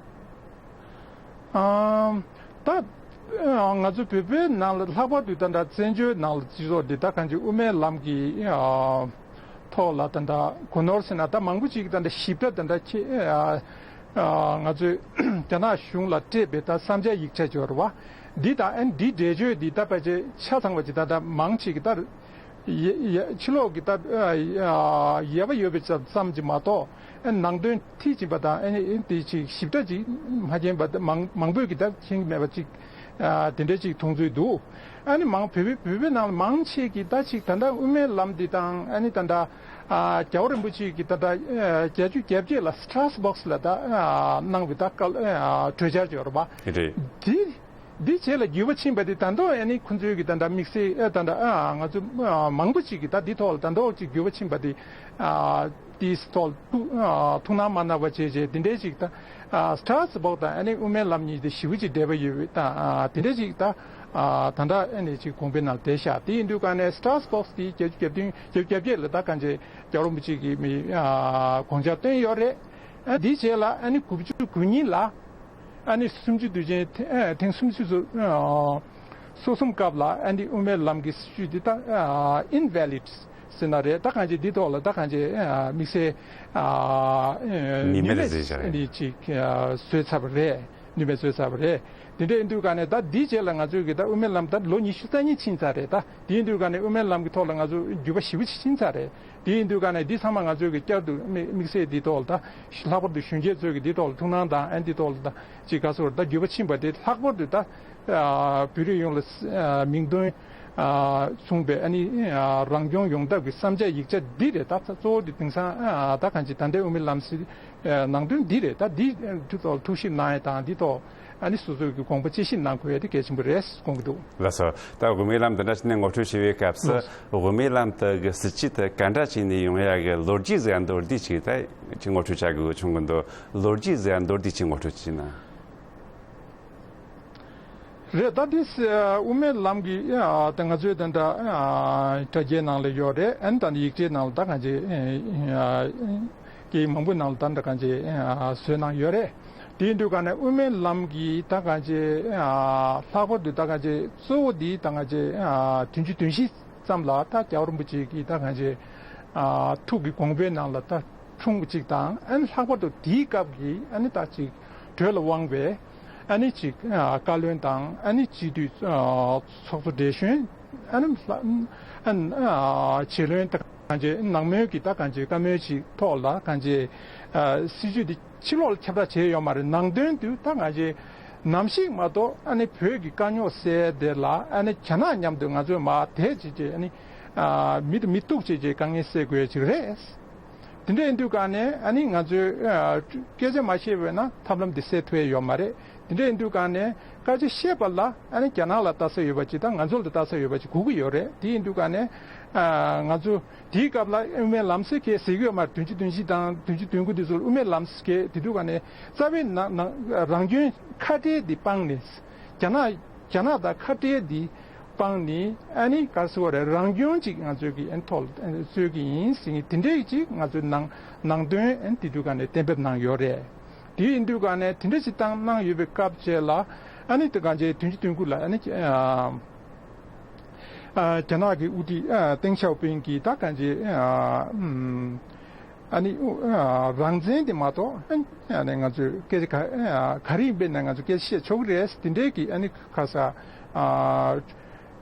ཨམ། ད་ང་ཚོ་བོད་པའི་ནང་ལ་ལྷག་པར་དུ་ད་ལྟ་བཙན་བྱོལ་ནང་ལ་སྤྱི་ཚོགས་འདི་ད་གང་ཅི་དབུ་མའི་ལམ་གྱི་ཨ་ཐོག་ལ་ད་ལྟ་གོ་ནོར་ཟེར་ན་ད་མང་པོ་ཅིག་ད་ལྟ་ཞིབ་ཕྲ་ད་ལྟ་ཁྱེད་ཨ་ཨ་ང་ཚོས་རྒྱ་ནག་གཞུང་ལ་སྤྲད་པའི་ད་བསམ་འཆར་ཡིག་ཆ་འབྱོར་བ་འདི་དང་ཨ་ནི་འདི་འགྲེལ་བརྗོད་འདི་ད་ཕལ་ཆེར་ཆ་ཚང་བ་ཅིག་ད་ལྟ་མང་ཅིག་གི་ད་ཡ་ཡ་ཕྱི་ལོགས་ཀྱི་ད་ཨ་ཡ་ཡ་བ་ཡོད་པའི་ཙམ་ཙམ་ཅིག་མ་གཏོགས་ཨ་ནི་ནང་དོན་མཐིལ་ཕྱིན་པ་དང་ཨ་ནི་དེ་ཅིག་ཞིབ་ཕྲ་ཅིག་མ་མཁྱེན་པ་ད་མང་མང་པོས་ཀྱི་ད་མཁྱེན་གྱི་མེད་པ་ཅིག་ཨ་དེ་འདྲ་ཅིག་མཐོང་ཚུལ་འདུག་ཨ་ནི་མང་བོད་པའི་བོད་པའི་ནང་ལ་མང་ཆེ་གི་ད་ཅིག་ད་ལྟ་དབུ་མའི་ལམ་འདི་དང་ཨ་ནི་ད་ལྟ་ཨ་རྒྱལ་བ་རིན་པོ་ཆེ་གི་ད་ལྟ་ཨ་བརྒྱད་ཅུ་གྱ་བརྒྱད་ལ་སི་ཊར་སི་བྷོག་སི་ལ་ད་ཨ་གནང་བའི་ད་སྐལ་ཨ་གྲོས་འཆར་ཅིག་ཡོད་རེད་པ། རེད། འདི་འདི་བྱས་ལ་འགྱུར་བ་ཕྱིན་པ་དེ་ད་དུང་ཨ་ནི་ཁོང་ཚོའི་གི་ད་ལྟ་དམིགས་བསལ་ཨ་ད་ལྟ་ཨ་ང་ཚོ་ཨ་མང་པོ་ཅིག་གི་ད་འདི་ཐོག་ལ་ད་དུང་ཅིག་འགྱུར་བ་ཕྱིན་པ་དེ་ཨ་དེའི་ཐོག་ཐུགས་ཨ་ཐུགས་སྣང་མ་གནང་བ་བྱས་བྱས་དེ་འདྲའི་ཅིག་ད་ཨ་སི་ཊར་སི་བྷོག་དང་ཨ་ནི་དབུ་མའི་ལམ་གཉིས་དེ་ཞེ་པོ་ཅིག་འབྲེལ་བ་ཡོད་པའི་ད་ཨ་དེ་འདྲ་ཅིག་ད་ཨ་ད་ལྟ་ཨ་ནི་ཅིག་དགོངས་པའི་ནང་བསྡད་ཤག་དེ་ཡིན་དུས་ག་ནས་སི་ཊར་སི་བྷོག་སི་དེ་བརྒྱད་ཅུ་གྱ་བདུན་བརྒྱད་ཅུ་གྱ་བརྒྱད་ལ་ད་གང་བྱས་རྒྱལ་བ་རིན་པོ་ཆེ་གིས་མི་ཨ་དགོངས་འཆར་བཏོན་ཡོད་རེད། ཨ་འདི་རྗེས་ལ་ཨ་ནི་དགུ་བཅུ་གོ་གཉིས་ལ་ཨ་ནི་སུམ་ཅུ་དུས་ཆེན་ཐེ་ཨ་ཐེངས་སུམ་ཅུ་སོ་ཨ་སོ་གསུམ་སྐབས་ལ་ཨ་ནི་དབུ་མའི་ལམ་གྱི་སྲིད་བྱུས་འདི་ད་ཨ་ཨིན་ཝེ་ལིཌ་ཟེར་ན་རེད། ད་གང་ཅི་འདི་ཐོག་ལ་ད་གང་ཅི་ཨ་དམིགས་བསལ་ཨ་ནུས་མེད་ནུས་མེད་བཟོས་བཞག་རེད། ཨ་ནི་ཅིག་ཨ་བཟོས་ཚར་བ་རེད། ནུས་མེད་བཟོས་ཚར་བ་རེད། དེ་འདྲ་ཡིན་དུས་ག་ནས་ད་འདི་རྗེས་ལ་ང་ཚོས་གི་ད་དབུ་མའི་ལམ་ད་ལོ་ཉི་ཤུ་རྩ་གཉིས་ཕྱིན་ཚར་རེད། ད་དེ་ཡིན་དུས་ག་ནས་དབུ་མའི་ལམ་གྱི་ཐོག་ལ་ང་ཚོ་འགྱུར་བ་ཞེ་པོ་ཅིག་ཕྱིན་ཚར་རེད། དེ་ཡིན་དུས་ག་ནས་འདི་ཚང་མ་ང་ཚོས་གི་བསྐྱར་དུ་དམིགས་དམིགས་བསལ་འདི་ཐོག་ལ་ད་ལྷག་པར་དུ་གཞོན་སྐྱེས་ཚོས་གི་འདི་ཐོག་ལ་ཐུགས་སྣང་དང་ཨ་འདི་ཐོག་ལ་ད་ཅིག་ག་ཚོད་ད་འགྱུར་བ་ཕྱིན་པ་དེ་ལྷག་པར་དུ་ད་ཨ་བོད་རིགས་ཡོངས་ལ་ཨ་མིང་དོན་ཨ་མཚུངས་པའི་ཨ་ནི་ཨ་རང་སྐྱོང་ཡོང་ཐབས་ཀྱི་བསམ་འཆར་ཡིག་ཆ་འདི་རེད། ད་གཙོ་བོ་འདི་དེང་སང་ཨ་ད་གང་ཅི་ད་ལྟའི་དབུ་མའི་ལམ་སྲོལ་ཨ་ནང་དོན་འདི་རེད། ད་འདི་ཐོག་ཐུགས་ཞིབ་གནང་ཡ་དང་འདི་ཐོག་ཨ་ནི་སོ་སོའི་གི་དགོངས་པ་དཔྱད་ཞིབ་གནང་དགོས་ཡ་དེ་གལ་ཆེན་པོ་རེད་དགོངས་ཀྱི་འདུག་ལགས་སོ། ད་དབུ་མའི་ལམ་འདི་འདྲ་ཞིག་ནས་ངོ་སྤྲོད་བྱེད་པའི་སྐབས་སུ་ལགས་སོ། དབུ་མའི་ལམ་དུ་གི་སྲིད་བྱུས་དེ་ག་འདྲ་བྱས་ནས་ཡོང་ཡ་གི་ལོ་རྒྱུས་ཟིག་མདོར་བསྡུས་ཅིག་ད་ཅིག་ངོ་སྤྲོད་བྱ་དགོས་བྱུང་གི་འདུག་ལོ་རྒྱུས་ཟིག་མདོར་བསྡུས་ཅིག་ངོ་སྤྲོད་བྱས་ན། རེད། ད་འདི་ཨ་དབུ་མའི་ལམ་གྱི་ཨ་ད་ང་ཚོའི་ད་ལྟ་ཨ་དྲ་རྒྱའི་ནང་ལ་ཡོད་རེད། ཨ་ནི་ད་ཡིག་ཆའི་ནང་ལ་ད་གང་ཅི་ཨ་སྐད་མང་པོའི་ནང་ལ་ད་ད་གང་ཅི་ཨ་བཟོས་གནང་ཡོད་རེད། དེ་ཡིན་དུས་ག་ནས་དབུ་མའི་ལམ་གྱི་ད་གང་ཅི་ཨ་ལྷག་པར་དུ་ད་གང་ཅི་གཙོ་བོ་འདི་ད་གང་ཅི་ཨ་བདུན་ཅུ་དོན་བཞི་ཙམ་ལ་ད་རྒྱལ་བ་རིན་པོ་ཆེ་གི་ད་གང་ཅི་ཨ་ཐུགས་ཀྱི་དགོངས་པའི་ནང་ལ་ད་འཁྲུངས་པ་ཅིག་དང་ཨ་ནི་ལྷག་པར་དུ་དེའི་སྐབས་ཀྱི་ཨ་ནི་ད་ཅིག་བགྲོས་ལ་དབང་བའི་ཨ་ནི་ཅིག་ཨ་བཀའ་བློན་དང་ཨ་ནི་སྤྱི་འཐུས་ཨ་ཚོགས་གཙོ་བགྲེས་གཞོན་ཨ་ནི་ཨ་ནི་ཨ་བྱེད་བློན་དང་གང་ཅི་ནང་མོལ་གྱི་ད་གང་ཅི་བཀའ་མོལ་ཅིག་ཐོག་ལ་གང་ཅི་ཨ་སྲིད་བྱུས་འདི་ཕྱི་ལོགས་ལ་ཁྱབ་བསྒྲགས་བྱས་ཡོད་མ་རེད། ནང་དོན་དུ་ད་གང་ཅི་ནམ་ཞིག་མ་གཏོགས་ཨ་ནི་བོད་ཀྱི་དཀའ་རྙོག་སེལ་དེ་ལ་ཨ་ནི་རྒྱ་ནག་མཉམ་དུ་ང་ཚོས་མར་དེད་བྱས་བྱས་ཨ་ནི་ཨ་མི་དང་མི་གཏུག་བྱས་བྱས་དཀའ་ངལ་སེལ་དགོས་ཅིག་རེད། དེ་འདྲ་ཡིན་དུས་གང་ནས་ཨ་ནི་ང་ཚོས་ཨ་སྐད་ཆ་མ་བཤད་པས་ན་ཐབས་ལམ་དེ་སེལ་ཐུབ་ཡ་ཡོད་མ་རེད། དེ་འདྲ་ཡིན་དུས་གང་ནས་སྐད་ཆ་བཤད་པ་ལ་ཨ་ནི་རྒྱ་ནག་ལ་ལྟ་ས་ཡོད་པ་ཅིག་དང་ང་ཚོ་ལ་ལྟ་ས་ཡོད་པ་ཅིག་དགོས་ཀྱི་ཡོད་རེད། དེ་ཡིན་དུས་གང་ནས་ཨ་ང་ཚོ་དེའི་སྐབས་ལ་དབུ་མའི་ལམ་ཟེར་མཁན་ཟེར་གྱི་ཡོད་མ་རེད། བདུན་ཅུ་དོན་བཞི་དང་བདུན་ཅུ་དོན་དགུ་དེ་ཚོ་ལ་དབུ་མའི་ལམ་ཟེར་མཁན་དེ་དུས་གང་ནས་རྩ་བའི་ནང་ནང་རང་སྐྱོན་ཁ་བྲལ་འདི་སྤངས་ནས་རྒྱ་ནག་རྒྱ་ནག་དང་ཁ་བྲལ་འདི་སྤངས་ནས་ཨ་ནི་ག་རེ་ཟེར་དགོས་རེད། རང་སྐྱོན་ཅིག་ང་ཚོས་ཀྱི་ཨ་ནི་ཐོག་ལ་རྩོད་ཀྱི་ཡིན་ཟེར་མཁན་དེ་འདྲའི་ཅིག་ང་ཚོས་ནང་ནང་དོན་ཨ་ནི་དེ་དུས་གང་ནས་གཏན་འབེབས་གནང་ཡོད་རེད། དེ་ཡིན་དུས་གང་ནས་དེ་འདྲ་ཞིག་བཏང་གནང་ཡོད་པའི་སྐབས་བཅས་ལ་ཨ་ནི་དེ་གང་ཅི་དོན་གཅིག་དོན་དགུ་ལ་ཨ་ནི་ཨ་ཨ་རྒྱ་ནག་གི་དབུ་ཁྲིད་ཨ་ཏེང་ཞའོ་ཕིང་གིས་ད་གང་ཅི་ཨ་ཨམ་ཨ་ནི་ཨ་རང་བཙན་དེ་མ་གཏོགས་ཨ་ནི་ང་ཚོས་སྐད་ཆ་ག་ཨ་ག་རེ་ཡིན་པས་ན་ང་ཚོས་སྐད་ཆ་བཤད་ཆོག་གི་རེད། དེ་འདྲའི་གི་ཨ་ནི་ཁ་ས་ཨ།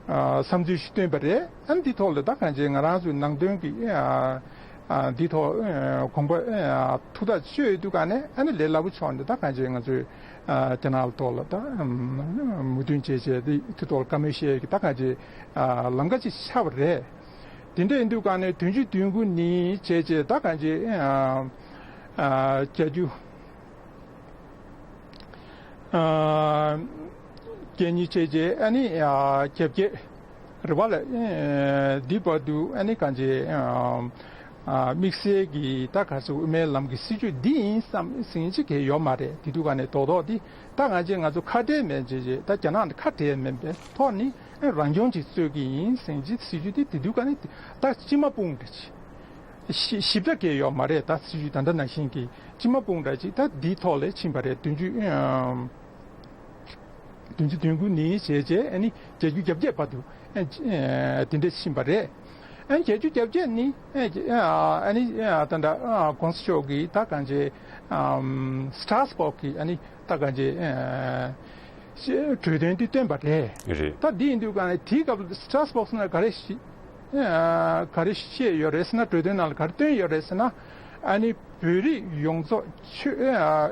ཨ་བསམ་ཚུལ་ཞིག་བཏོན་པ་རེད། ཨ་ནི་འདི་ཐོག་ལ་ད་གང་ཅི་ང་རང་ཚོའི་ནང་དོན་གྱི་ཨ་ཨ་འདི་ཐོག་ཨ་དགོངས་པ་ཨ་ཐུགས་ཐག་ཆོད་ཡོད་དུས་ག་ནས་ཨ་ནི་ལས་སླ་པོ་ཕྱོགས་ནས་ད་གང་ཅི་ང་ཚོས་ཨ་རྒྱ་ནག་ཐོག་ལ་ད་མོས་མཐུན་བྱས་བྱས་དེ་དེ་ཐོག་ལ་བཀའ་མོལ་བཤད་ཀྱི་ད་གང་ཅི་ཨ་ལམ་ཁ་ཅིག་ཆགས་པ་རེད། དེ་འདྲ་ཡིན་དུས་ག་ནས་དོན་གཅིག་དོན་དགུ་ནི་བྱས་བྱས་ད་གང་ཅི་ཨ་ཨ་བརྒྱད་ཅུ། ཨ་སྐད་གཉིས་བྱས་རྗེས་ཨ་ནི་ཨ་བརྒྱད་བརྒྱད་རེད་པ་ལ། ཨ་འདི་བར་དུ་ཨ་ནི་གང་ཅི་ཨ་ཨ་དམིགས་བསལ་གྱི་ད་ག་ཚོད་དབུ་མའི་ལམ་གྱི་སྲིད་བྱུས་འདི་ཡིན་བསམ་ཟིན་ཅིག་གས་ཡོད་མ་རེད། དེ་དུས་ག་ནས་རྡོག་རྡོག་འདི་ད་ང་ཅི་ང་ཚོ་ཁ་བྲལ་མེད་བྱས་རྗེས་ད་རྒྱ་ནག་ནས་ཁ་བྲལ་མེད་པའི་ཐོག་ནས་ཨ་རང་སྐྱོང་ཅིག་རྩོད་ཀྱི་ཡིན་ཟིན་ཅིག་སྲིད་བྱུས་འདི་དེ་དུས་ག་ནས་ད་སྤྱི་མ་སྤུངས་འདྲ་ཅིག་ཞི་ཞིབ་ཕྲ་གས་ཡོད་མ་རེད། ད་སྲིད་བྱུས་ད་ལྟ་ནང་བཞིན་གྱི་སྤྱི་མ་སྤུངས་འདྲ་ཅིག་ད་འདིའི་ཐོག་ལ་ཕྱིན་པ་རེད། བདུན་ཅུ་ཨམ་བདུན་ཅུ་དོན་དགུ་ནས་བྱས་རྗེས་ཨ་ནི་བརྒྱད་ཅུ་གྱ་བརྒྱད་བར་དུ་ཨ་ཨ་དེ་འདྲ་ཕྱིན་པ་རེད། ཨ་ནི་བརྒྱད་ཅུ་གྱ་བརྒྱད་ནི་ཨ་ཨ་ནི་ཨ་ད་ལྟ་ཨ་གོང་ས་མཆོག་གིས་ད་གང་ཅི་ཨམ་སི་ཊ་ར་སི་བྷག་གི་ཨ་ནི་ད་གང་ཅི་ཨ་གྲོས་དོན་འདི་བཏོན་པ་རེད། རེད། ད་འདི་ཡིན་དུས་ག་ནས་དེའི་སྐབས་ལ་སི་ཊ་ར་སི་བྷག་ནས་ག་རེ་ཞིག་ཨ་ག་རེ་བཤད་ཡོད་རེད་ཟེར་ན། གྲོས་དོན་ནང་ལ་ག་རེ་བཏོན་ཡོད་རེད་ཟེར་ན། ཨ་ནི་བོད་རིགས་ཡོངས་རྫོགས་ཆོལ་ཨ་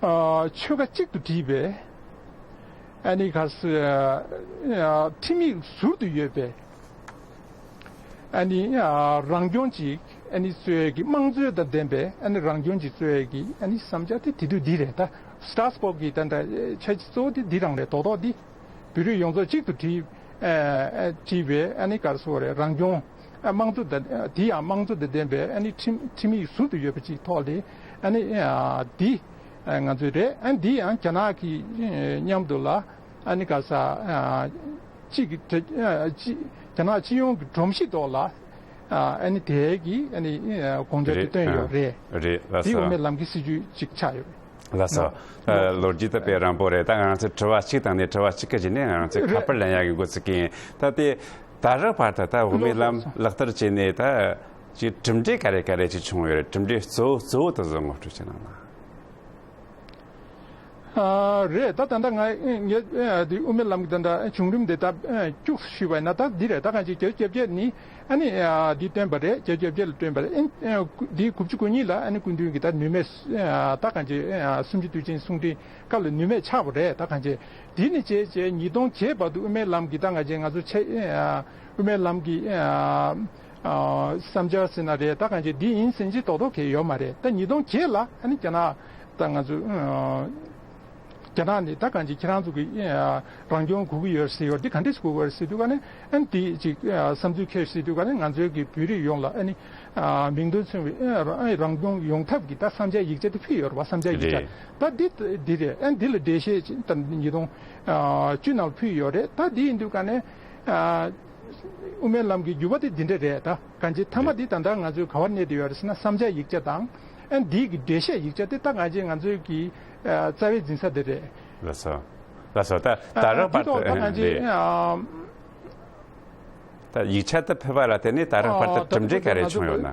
ཨ་ཆོལ་ཁ་གཅིག་ཏུ་བསྒྲིལ་བའི་ཨ་ནི་ག་ས་ཨ་ཨ་ཁྲིམས་ཡིག་ཟུར་དུ་ཡོད་པའི་ཨ་ནི་ཨ་རང་སྐྱོང་ཅིག་ཨ་ནི་རྩོད་ཡས་ཀྱི་དམངས་གཙོ་དང་ལྡན་པའི་ཨ་ནི་རང་སྐྱོང་ཅིག་རྩོད་ཡས་ཀྱི་ཨ་ནི་བསམ་འཆར་དེ་དེ་དུས་འདི་རེད། ད་སི་ཊ་ར་སི་བྷག་གི་ད་ལྟ་འཆར་གཞི་གཙོ་བོ་དེ་འདི་རང་རེད། རྡོག་རྡོག་འདི། བོད་རིགས་ཡོངས་རྫོགས་གཅིག་ཏུ་བསྒྲིལ་ཨ་ཨ་བསྒྲིལ་བའི་ཨ་ནི་ག་རེ་ཟེར་དགོས་རེད། རང་སྐྱོང་ཨ་དམངས་གཙོ་དང་དེ་ཡང་དམངས་གཙོ་དང་ལྡན་པའི་ཨ་ནི་ཁྲིམས་ཁྲིམས་ཡིག་ཟུར་དུ་ཡོད་པ་ཅིག་ཐོག་ལ་ཨ་ནི་ཨ་འདི་ཨ་ང་ཚོའི་རེད། ཨ་འདི་ཡང་རྒྱ་ནག་གི་ཨ་མཉམ་དུ་ལ་ཨ་ནི་ག་ས་ཨ་གཅིག་གི་ཨ་གཅིག་རྒྱ་ནག་སྤྱི་ཡོངས་ཀྱི་སྒྲོམ་གཞི་ཐོག་ལ་ཨ་ཨ་ནི་དེ་གི་ཨ་ནི་ཨ་དགོངས་འཆར་དེ་རེད། བཏོན་ཡོད་རེད། རེད། ལགས་འདི་སོ། དབུ་མའི་ལམ་གྱི་སྲིད་བྱུས་ཅིག་ཆགས་ཡོད་རེད། ལགས་སོ། ལོ་རྒྱུས་ད་དཔེ་རིང་པོ་རེད། ད་ང་ཚོས་དྲི་བ་གཅིག་དང་ནི་དྲི་བ་གཅིག་གི་རྗེས་ནས་ང་ཚོས་ཁ་པར་ལེན་ཡག་གི་འགོ་ཚུགས་ཀྱི་ཡིན། ད་དེ་ད་རག་བར་དུ་ད་དབུ་མའི་ལམ་ལག་བསྟར་བྱས་ནས་ད་ཅིག་གྲུབ་འབྲས་ག་རེ་ག་རེ་ཅིག་བྱུང་ཡོད་རེད། གྲུབ་འབྲས་གཙོ་བོ་གཙོ་བོ་དེ་ཚོ་ངོ་སྤྲོད་བྱེད་གནང་ན། ཨ་རེད། ད་ད་ལྟ་ང་ངས་ཨ་དེ་དབུ་མའི་ལམ་གྱི་ད་ལྟ་བྱུང་རིམ་དེ་ད་ཨ་སྐྱུགས་སུ་ཞུས་པ་ཡིན་ན། ད་འདི་རེད། ད་གང་ཅི་བརྒྱད་ཅུ་གྱ་བརྒྱད་ནི་ཨ་ནི་ཨ་འདི་བཏོན་པ་རེད། བརྒྱད་ཅུ་གྱ་བརྒྱད་ལ་བཏོན་པ་རེད། ཨ་འདི་དགུ་བཅུ་གོ་གཉིས་ལ་ཨ་ནི་སྐུ་མདུན་གྱི་ད་ནུས་མེད་ཨ་ད་གང་ཅི་ཨ་སུམ་ཅུ་དུས་ཆེན་གསུང་འཕྲིན་སྐབས་ལ་ནུས་མེད་ཆགས་པ་རེད། ད་གང་ཅི་འདི་ནི་བྱས་བྱས་ཉིས་སྟོང་བརྒྱད་བར་དུ་དབུ་མའི་ལམ་གྱི་ད་གང་ཅི་ང་ཚོ་ཆེ་ཨ་དབུ་མའི་ལམ་གྱི་ཨ་ཨ་བསམ་འཆར་ཟེར་ན་རེད། ད་གང་ཅི་འདི་ཡིན་ཟེར་གྱི་རྡོག་རྡོག་གས་ཡོད་མ་རེད། ད་ཉིས་སྟོང་བརྒྱད་ལ་ཨ་ནི་རྒྱ་ནག་ད་ང་ཚོ་ཨ་རྒྱ་ནག་ནས་ད་གང་ཅི་ཁྱེད་རང་ཚོ་གི་ཨ་རང་སྐྱོང་དགོས་ཀྱི་ཡོད་ཟེར་ཡོད། འདི་ག་འདྲས་དགོས་ཀྱི་ཡོད་ཟེར་དུས་ག་ནས་ཨ་ནི་འདི་ཅིག་ཨ་བསམ་ཚུལ་འཁྱེར་ཟེར་དུས་ག་ནས་ང་ཚོའི་གི་བོད་རིགས་ཡོངས་ལ་ཨ་ནི་ཨ་མིང་དོན་མཚུངས་པའི་ཨ་རང་སྐྱོང་ཡོང་ཐབས་ཀྱི་ད་བསམ་འཆར་ཡིག་ཆ་དེ་ཕུལ་ཡོད་རེད་པ། བསམ་འཆར་ཡིག་ཆ་རེད། ད་འདི་འདི་རེད། ཨ་འདི་ལ་འགྲེལ་བཤད་ཅིག་ད་ཉིས་སྟོང་ཨ་བཅུ་ནང་ལ་ཕུལ་ཡོད་རེད། ད་འདི་ཡིན་དུས་ག་ནས་ཨ་དབུ་མའི་ལམ་གྱི་འགྱུར་བ་དེ་འདི་འདྲ་རེད། ད་གང་ཅི་མཐའ་མ་འདི་ད་ལྟ་ང་ཚོས་ག་བར་གནས་བསྡད་ཡོད་རེད་ཟེར་ན། བསམ་འཆར་ཡིག་ཆ་དང་ཨ་འདི་གི་འགྲེལ་བཤད་ཡིག་ཆ་དེ་ད་གང་ཅི་ང་ཚོའི་གི་ཨ་རྩ་བའི་འཛིན་ས་དེ་རེད། ལགས་སོ། ལགས་སོ། ད་ད་ཨ་རག་འདི་བར་ཐོག་དུ་ད་གང་ཅི་རེད། ཨ་ད་ཡིག་ཆ་དེ་ཕུལ་བ་ལ་བརྟེན་ནས་ད་རག་བར་ཨ་དུ་ད་གྲུབ་འབྲས་ག་རེ་ང་ཚོ་བྱུང་ཡོད་ན།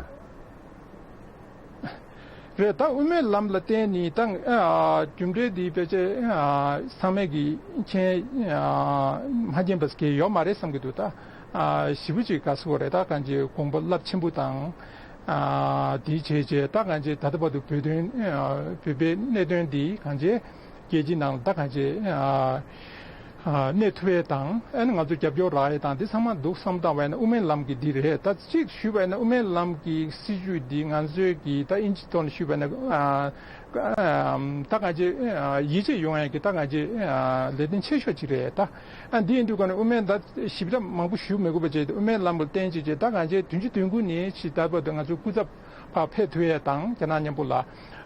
རེད། ད་དབུ་མའི་ལམ་ལ་བརྟེན་ནས་ད་ཨ་རྒྱུ་འབྲས་འདི་ཕལ་ཆེར་ཨ་ཚང་མས་ཀྱི་མཁྱེན་ཨ་མ་མཁྱེན་པ་ཞིག་ཡོད་མ་རེད་བསམ་གྱི་འདུག་ད་ཨ་ཞེ་པོ་ཅིག་ག་ཟེར་དགོས་རེད། ད་གང་ཅི་དགོངས་པ་རླབས་ཆེན་པོ་དང་ཨ་དེ་བྱས་བྱས་ད་གང་ཅི་ད་ལྟ་བར་དུ་བོད་དོན་ཨ་བོད་པའི་གནད་དོན་འདི་གང་ཅི་རྒྱལ་སྤྱིའི་ནང་ད་གང་ཅི་ཨ་ གནས་ཐུབ་ཡས་དང་། ཨ་ནི་ང་ཚོ་རྒྱབ་སྐྱོར་རག་ཡས་དང་འདི་ཚང་མ་འདུག་བསམ་བཏང་བ་ཡིན་ན་དབུ་མའི་ལམ་གྱི་འདི་རེད། ད་གཅིག་ཞུས་པ་ཡིན་ན་དབུ་མའི་ལམ་གྱི་སྲིད་བྱུས་འདི་ང་ཚོའི་གི་ད་ཨིན་ཇི་ཐོག་ནས་ཞུས་པ་ཡིན་ན་ད་གང་ཅི་ཡིད་ཆེས་ཡོང་ཡས་ཀྱི་ད་གང་ཅི་ལས་དོན་ཆེ་ཤོས་ཅིག་རེད། ད་ཨ་འདི་ཡིན་དུས་ག་ནས་དབུ་མའི་ད་ཞིབ་ཕྲ་མང་པོ་ཞུ་མི་དགོས་པ་བྱས་ཏེ་དབུ་མའི་ལམ་ལ་བརྟེན་བྱས་ཀྱི་ད་གང་ཅི་བདུན་ཅུ་དོན་དགུ་ནས་ཕྱི་ལྟར་བར་དུ་ང་ཚོའི་སྐུ་ཚབ་ཕར་ཕེབས་ཐུབ་ཡས་དང་རྒྱ་ནག་མཉམ་པོ་ལ།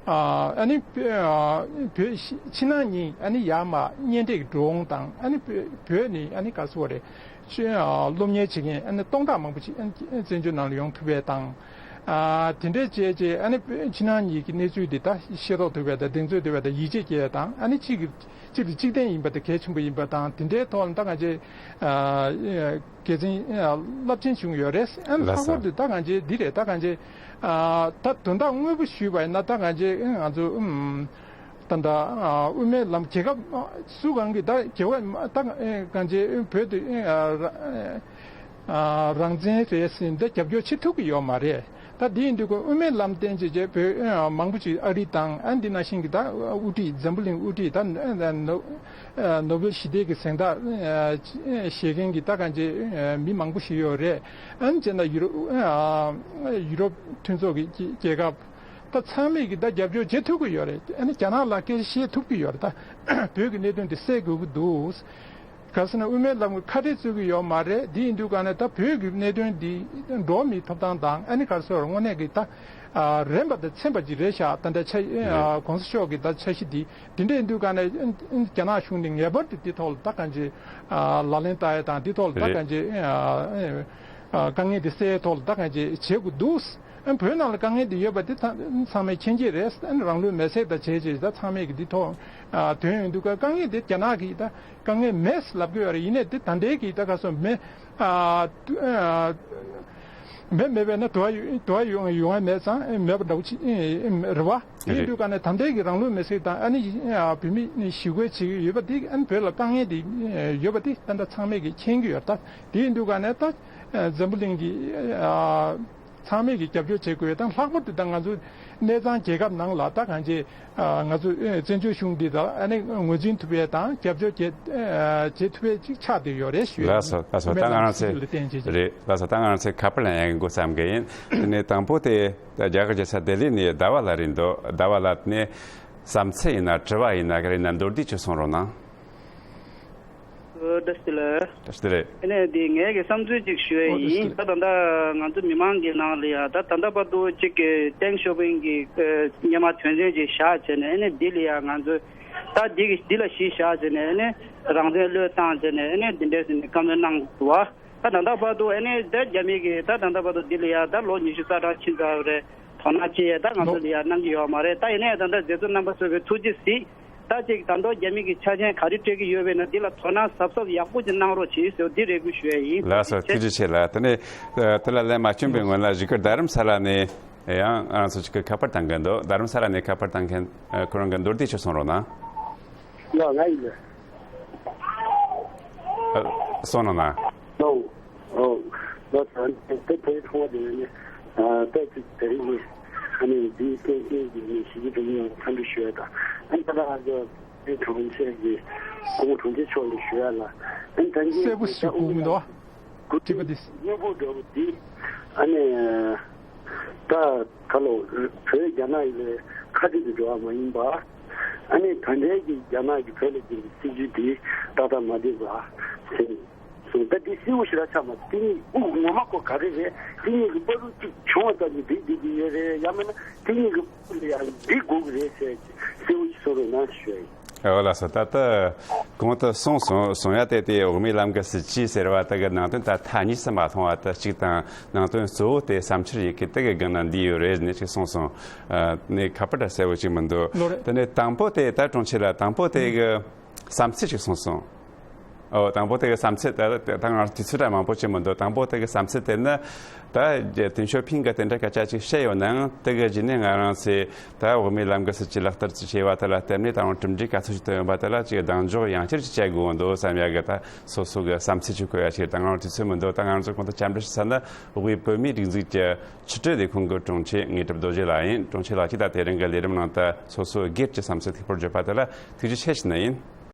ཨ་ནི་བོད་ཕྱི་ནང་གཉིས་ཨ་ནི་ཡར་མར་གཉེན་སྒྲིག་འགྲོ་འོང་དང་། ཨ་ནི་བོད་ནི་ཨ་ནི་ག་ཟེར་བ་རེད། སློབ་གཉེར་བྱེད་མཁན་ཨ་ནི་སྟོང་ཕྲག་མང་པོ་ཅིག་ཨ་ནི་བཙན་བྱོལ་ནང་ལ་ཡོང་ཐུབ་ཡས་དང་། ཨ་དེ་འདྲས་བྱས་རྗེས་ཨ་ནི་ཕྱི་ནང་གཉིས་ཀྱི་གནས་ཚུལ་འདི་ད་ཤེས་རྟོགས་ཐུབ་ཡས་དང་གདེང་ཚོད་ཐུབ་ཡས་དང་ཡིད་ཆེས་སྐྱེ་ཡས་དང་། ཨ་ནི་གཅིག་གིས་གཅིག་ལ་གཅིག་བརྟེན་ཡིན་པ་དེ་གལ་ཆེན་པོ་ཡིན་པ་དང་། དེ་འདྲའི་ཐོག་ལ་ད་ང་ཚོས་ཨ་དགེ་མཚན་རླབས་ཆེན་བྱུང་ཡོད་རེད། ཨ་ནི་ལགས་ལྷག་པར་དུ་ད་ང་ཚོས་འདི་རེད། ད་ང་ཚོས་ཨ་ད་དོན་དག་དངོས་པོ་ཞུས་པ་ཡིན་ན་ད་ང་ཚོས་ང་ཚོ་ཨུམ་ད་ད་ཨ་དབུ་མའི་ལམ་རྒྱལ་ཁབ་སུ་གང་གི་ད་རྒྱལ་ཁབ་ད་ཨེ་གང་ཅི་བོད་དུ་ཨེ་ཨ་ཨ་རང་བཙན་རེད་ཟེར་འདི་རྒྱབ་སྐྱོར་བྱེད་ཐུབ་ཀྱི་ཡོད་མ་རེད། ད་དེ་ཡིན་དུས་ཁོ་དབུ་མའི་ལམ་བསྟན་བྱས་རྗེས་བོད་ཨེ་མང་པོ་ཅིག་ཨ་རི་དང་ཨ་འདི་ནང་བཞིན་གྱི་ད་དབུ་ཁྲིད་འཛམ་བུ་གླིང་དབུ་ཁྲིད་ད་ནོ་ནོ་བེལ་ཞི་བདེ་གི་གཟེངས་རྟགས་ཨེ་བཞེས་མཁན་གྱི་ད་གང་ཅི་ཨེ་མི་མང་པོ་ཞིག་ཡོད་རེད། ཨ་ནི་བྱས་ན་ཡུ་རོབ་ཨ་ཡུ་རོབ་མཐུན་ཚོགས་ཀྱི་རྒྱལ་ཁབ་ད་ཚང་མས་ཀྱི་ད་རྒྱབ་སྐྱོར་བྱེད་ཐུབ་ཀྱི་ཡོད་རེད། ཨ་ནི་རྒྱ་ནག་ལ་སྐད་ཆ་བཤད་ཐུབ་ཀྱི་ཡོད་རེད། ད་བོད་ཀྱི་གནད་དོན་དེ་སེལ་དགོས་ཀྱི་འདུག་ག་ཟེར་ན་དབུ་མའི་ལམ་གྱི་ཁ་བྲལ་བཟོ་གི་ཡོད་མ་རེད། འདི་ཡིན་དུས་ག་ནས་ད་བོད་ཀྱི་གནད་དོན་འདི་འགྲོ་བ་མིའི་ཐོབ་ཐང་དང་ཨ་ནི་ག་རེ་ཟེར་དངོས་གནས་ཀྱི་ད་ཨ་རན་པ་དང་ཚན་པ་ཅིག་རེད་ཤག་ད་ལྟ་ཆ་ཨ་གོང་ས་མཆོག་གི་ད་འཆར་གཞི་འདི་འདི་འདྲ་ཡིན་དུས་ག་ནས་རྒྱ་ནག་གཞུང་ནས་ངེས་པར་དུ་འདི་ཐོག་ལ་ད་གང་ཅི་ཨ་ལག་ལེན་བསྟར་ཡ་དང་འདི་ཐོག་ལ་ད་རེད། གང་ཅི་ཨ་ཨ་དཀའ་ངལ་འདི་སེལ་ཡའི་ཐོག་ལ་ད་གང་ཅི་བྱེད་དགོས་འདུག་ཨ་བོད་ནང་ལ་དཀའ་ངལ་འདི་ཡོད་པ་འདི་ཚང་ཚང་མས་མཁྱེན་གྱི་རེད། ཨ་ནི་རང་ལུས་མེར་སྲེག་དང་བྱས་རྗེས་ད་ཚང་མས་ཀྱི་འདི་ཐོག་ཨ་དོན་ཡོད་འདུག་ག་དཀའ་ངལ་འདི་རྒྱ་ནག་གིས་ད་དཀའ་ངལ་མེད་ལབ་གི་ཡོད་རེད། ཡིན་ནའི་འདི་ད་ལྟའི་གི་ད་ག་སོ་མེ་ཨ་ཨ་མེ་མེད་པས་ན་དུ་བ་ཡོང་དུ་བ་ཡོང་ཡོང་ཡ་མེད་ཙང་མེད་པ་འདྲ་བོ་ཅིག་རེད་བ། དེ་ཡིན་དུས་ག་ནས་ད་ལྟའི་གི་རང་ལུས་མེར་སྲེག་དང་ཨ་ནི་ཨ་བོད་མི་ཞི་རྒོལ་བྱེད་ཀྱི་ཡོད་པ་འདི་ཨ་ནི་བོད་ལ་དཀའ་ངལ་འདི་ཡོད་པ་འདི་ད་ལྟ་ཚང་མས་ཀྱི་མཁྱེན་གྱི་ཡོད། ད་དེ་ཡིན་དུས་ག་ནས་ད་འཛམ་བུ་གླིང་གི་ཨ། ཚང་མས་ཀྱི་རྒྱབ་སྐྱོར་བྱེད་དགོས་དང་། ལྷག་པར་དུ་ད་ང་ཚོ་གནས་ཚང་རྒྱལ་ཁབ་ནང་ལ་ད་གང་ཅི་ང་ཚོ་བཙན་བྱོལ་གཞུང་འདི་དང་ཨ་ནི་ངོས་འཛིན་ཐུབ་ཡས་དང་རྒྱབ་སྐྱོར་བྱེད་བྱེད་ཐུབ་ཡས་ཅིག་ཆགས་བསྡད་ཡོད་རེད་ཞུ་ཡས། ལགས་སོ། ལགས་སོ། ད་ང་རང་ཚོས་རེད། ལགས་སོ། ད་ང་རང་ཚོས་ཁ་པར་ལེན་ཡག་གི་འགོ་བརྩམ་གི་ཡིན། དེ་ནས་དང་པོ་དེ་ད་རྒྱ་གར་རྒྱལ་ས་ལྡི་ལི་ནས་ཟླ་བ་ལགས་རེད་འདུག་ཟླ་བ་ལགས་ནས་བསམ་ཚུལ་ཡིན་ན་དྲི་བ་ཡིན་ན་ག་རེ་ཡིན་ན་མདོར་བསྡུས་ཅིག་གསུང་རོགས་གནང་། བཀྲ་ཤིས་བདེ་ལེགས། བཀྲ་ཤིས་བདེ་ལེགས། ཨ་ནི་འདི་ངའི་གི་བསམ་ཚུལ་ཅིག་ཞུ་ཡས་ཡིན། ད་ད་ལྟ་ང་ཚོ་མི་མང་གི་ནང་ལ་ཡ་ད་ད་ལྟ་བར་དུ་གཅིག་གི་ཏེང་ཞའོ་ཕིང་གི་སྔོན་མ་དོན་ཚན་ཅིག་བཞག་བྱས་ནས་ཨ་ནི་འདི་ལ་ཡ་ང་ཚོ་ད་འདི་གི་འདི་ལ་གཞི་བཞག་བྱས་ནས་ཨ་ནི་རང་བཙན་བློས་བཏང་བྱས་ནས་ཨ་ནི་འདི་འདྲས་ཟེར་ནས་བཀའ་མོལ་གནང་འདུག་བ། ད་ད་ལྟ་བར་དུ་ཨ་ནི་ད་རྒྱ་མི་གི་ད་ད་ལྟ་བར་དུ་འདི་ལ་ཡ་ད་ལོ་ཉི་ཤུ་རྩ་གྲངས་ཕྱིན་ཚར་བ་རེད། དོ་སྣང་ཅི་ཡས་ད་ང་ཚོ་ལ་ཡ་གནང་གི་ཡོད་མ་རེད། ད་ཡིན་ནའི་ད་ལྟ་མཛད་གཙོ་རྣམ་པ་ཚོ་གི་ཐུགས་རྗེ་གཟིགས། ད་ཅིག་ད་དུང་རྒྱ་མི་གི་ཆ་རྐྱེན་ག་རེ་སྤྲད་ཀྱི་ཡོད་པས་ན་འདི་ལ་དོ་སྣང་གཟབ་གཟབ་ཡག་པོ་ཅིག་གནང་རོགས་བྱེད་ཟེར་འདི་རེ་སྐུལ་ཞུ་ཡས་ཡིན། ལགས་སོ། ཐུགས་རྗེ་ཆེ་ལགས། དེ་ནས་དེ་ལ་ལན་མ་བྱུང་པའི་སྔོན་ལ་གཞིས་ཀ་རྡ་རམ་ས་ལ་ནས་ཡང་ང་ཚོ་གཅིག་གི་ཁ་པར་བཏང་གི་འདུག་རྡ་རམ་ས་ལ་ནས་ཁ་པར་བཏང་མཁན་ཁོ་རང་གི་མདོར་བསྡུས་ཅིག་གསུང་རོགས་གནང་། ལགས་ང་ཡིན། གསུང་རོགས་གནང་། ཨོ། ཨོ། ལོ་ཙཱ་ནི་དེ་དེ་ཐོག་དེ་ནི་ཨ་ཏོག་ཙམ་དེ་རིང་ནི་ཨ་ནི་འདིའི་སྐད་ཆ་འདི་ནི་ཞི་ཅིན་ཕིང་མཉམ་འཚམས་འདྲི་ཞུ་ཡ་དང་ཨ་ནི་ད་ལྟ་ཨ་ཅོ་ཨ་ནི་དྲུང་ཆེ་གི་སྐུ་ངོ་དྲུང་ཆེ་མཆོག་ལ་ཞུ་ཡ་ལ་ཨ་ནི་ད་གིན་གསལ་པོ་ཞིག་གོ་གི་མི་འདུག་ཨ། དྲི་བ་འདི་སྙན་པོ་འདྲ་བོ་འདི་ཨ་ནི་ད་ད་ལོ་བོད་རྒྱ་ནག་ཡི་ལས་ཁ་བྲལ་དུ་འགྲོ་བ་མ་ཡིན་པ་ཨ་ནི་ད་ལྟའི་གི་རྒྱ་ནག་གི་བོད་ལ་འཛིན་པའི་སྲིད་ཇུས་འདི་ཏག་ཏག་མ་བསྡད་པ་ཟེར། སོང་། ད་འདི་གསལ་པོ་ཞེ་དྲག་ཆགས་མ་སོང་། དེ་གཉིས་དབུགས་ངོ་མ་ཁོ་ག་རེ་རེད། དེ་གཉིས་ཀྱི་བར་དུ་གཅིག་བྱུང་བ་ཙམ་གྱིས་འགྲིག་འགྲིག་གི་ཡོད་རེད། ཡང་མིན་ན་དེ་གཉིས་ཀྱི་བར་དུ་ཡང་འགྲིག་དགོས་ཀྱི་རེད་ཟེར་གྱི་གསལ་པོ་ཞིག་གསུང་རོགས་གནང་ཞུ་ཡ་ཡིན། ཨོ་ལགས་སོ། ད་ལྟ་གོང་དུ་གསུངས་སོང་གསུང་ཡ་དེ་དེ་འོག་མའི་ལམ་གྱི་སྲིད་ཇུས་ཟེར་བ་དེ་གི་ནང་དོན་ད་ཐག་ཉེ་སུ་མ་མཐོང་བ་དེ་གཅིག་དང་། ནང་དོན་གཙོ་བོ་དེ་བསམ་འཆར་ཡི་གེ་དེ་གི་སྒང་ན་འདུས་ཡོད་རེད་ནས་གཅིག་གསུངས་སོང་། ཨ་ནི་ཁ་པར་ད་གསལ་པོ་གཅིག་མི་འདུག་ལོ་རེད། དེ་ནས་དང་པོ་དེ་ད་དྲུང་ཆེ་ལགས་དང་པོ་དེ་གི་བསམ་ཚུལ་ཅིག་གསུངས་སོང་། ཨོ། དང་པོ་དེ་གི་བསམ་ཚུལ་དེ་ད་ང་དུས་ཚོད་འདྲ་མང་པོ་ཅིག་མི་འདུག་དང་པོ་དེ་གི་བསམ་ཚུལ་དེ་ནི་ད་ཏེང་ཞའོ་ཕིང་གི་དེ་འདྲ་སྐད་ཆ་ཅིག་བཤད་ཡོད་ནའང་དེ་གི་རྗེས་ནས་ང་རང་ཚོས་ད་འོག་མའི་ལམ་གི་སྲིད་ཇུས་ལག་བསྟར་ཅིག་བྱས་པ་དེ་ལ་བརྟེན་ནས་ད་རུང་གྲུབ་འབྲས་ག་ཚོད་ཅིག་ཐོན་ཡོད་པ་དེ་ལ་ཅིག་གདེང་འཇོག་ཡང་བསྐྱར་ཅིག་བྱེད་དགོས་འདུག་བསམ་ཡ་གི་ད་སོ་སོ་གི་བསམ་ཚུལ་ཅིག་འཁོད་ཡ་ཅིག་ད་ང་རང་དུས་ཚོད་མི་འདུག་ད་ང་རང་ཚོ་གོང་དུ་འཆམ་འདྲི་ཞུ་ས་ནི་འོག་མའི་བོད་མིའི་སྒྲིག་འཛུགས་ཀྱི་ཕྱི་དྲིལ་ལས་ཁུངས་ཀྱི་དྲུང་ཆེ་དངོས་གྲུབ་རྡོ་རྗེ་ལགས་ཡིན། དྲུང་ཆེ་ལགས་ཀྱིས་ད་དེ་རིང་གི་ལས་རིམ་ནང་དུ་སོ་སོའི་སྒེར་གྱི་བསམ་ཚུལ་ཐད་པར་བརྗོད་པ་དེ་ལ་ཐུགས་རྗེ་ཆེ་ཞུ་ནི་ཡིན།